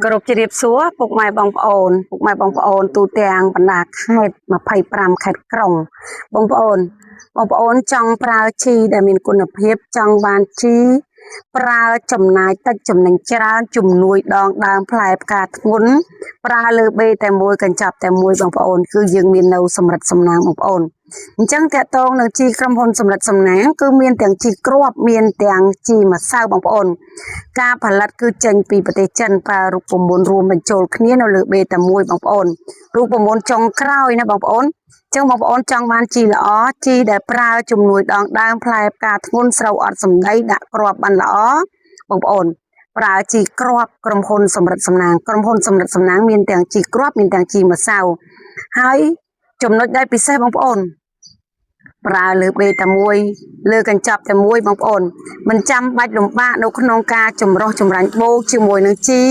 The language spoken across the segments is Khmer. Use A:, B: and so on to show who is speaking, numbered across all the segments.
A: គោរពជម្រាបសួរពុកម៉ែបងប្អូនពុកម៉ែបងប្អូនទូទាំងបណ្ដាខេត្ត25ខេត្តក្រុងបងប្អូនបងប្អូនចង់ប្រើជីដែលមានគុណភាពចង់បានជីប្រើចំណាយតិចចំណេញច្រើនជំនួយដងដើមផ្លែផ្កាធ្ងន់ប្រើលើបេតែមួយកញ្ចប់តែមួយបងប្អូនគឺយើងមាននៅសម្រិតសំណាងបងប្អូនអញ្ចឹងតកតងនឹងជីក្រុមហ៊ុនសម្រិតសំណាងគឺមានទាំងជីគ្រាប់មានទាំងជីម្សៅបងប្អូន ការផលិតគឺចេញពីប្រទេសចិនប្រើរូបមន្តរួមបញ្ចូលគ្នានៅលើបេតាមួយបងប្អូនរូបមន្តចុងក្រោយណាបងប្អូនអញ្ចឹងបងប្អូនចង់បានជីល្អជីដែលប្រើជំនួយដងដើមផ្លែផ្កាធ្ងន់ស្រូវអត់សម្ដីដាក់គ្រាប់បានល្អបងប្អូនប្រើជីគ្រាប់ក្រុមហ៊ុនសម្រិតសំណាងក្រុមហ៊ុនសម្រិតសំណាងមានទាំងជីគ្រាប់មានទាំងជីម្សៅហើយចំណុចដែលពិសេសបងប្អូន ប្រើលើបេតែមួយលើកញ្ចប់តែមួយបងប្អូនមិនចាំបាច់លំបាកនៅក្នុងការចម្រោះចម្រាញ់បូកជាមួយនឹងជី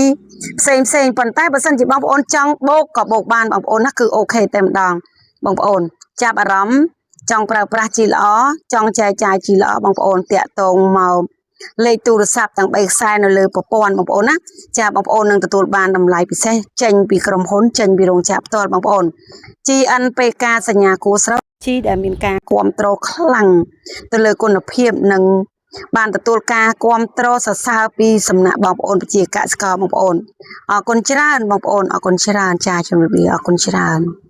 A: ផ្សេងផ្សេងប៉ុន្តែបើសិនជាបងប្អូនចង់បូកក៏បូកបានបងប្អូនណាគឺ OK តែម្ដងបងប្អូនចាប់អារម្មណ៍ចង់ប្រើប្រាស់ជីល្អចង់ចែកចាយជីល្អបងប្អូនតាក់ទងមកលេខទូរស័ព្ទទាំង3ខ្សែនៅលើប្រព័ន្ធបងប្អូនណាចាបងប្អូននឹងទទួលបានតម្លៃពិសេសចេញពីក្រុមហ៊ុនចេញពីរោងចក្រផ្ទាល់បងប្អូន GNPK សញ្ញាគួរស្រូវជីដែលមានការគ្រប់គ្រងខ្លាំងទៅលើគុណភាពនិងបានទទួលការគ្រប់គ្រងសរសើរពីសំណាក់បងប្អូនប្រជាកសិករបងប្អូនអរគុណច្រើនបងប្អូនអរគុណច្រើនចាជម្រាបលាអរគុណច្រើន។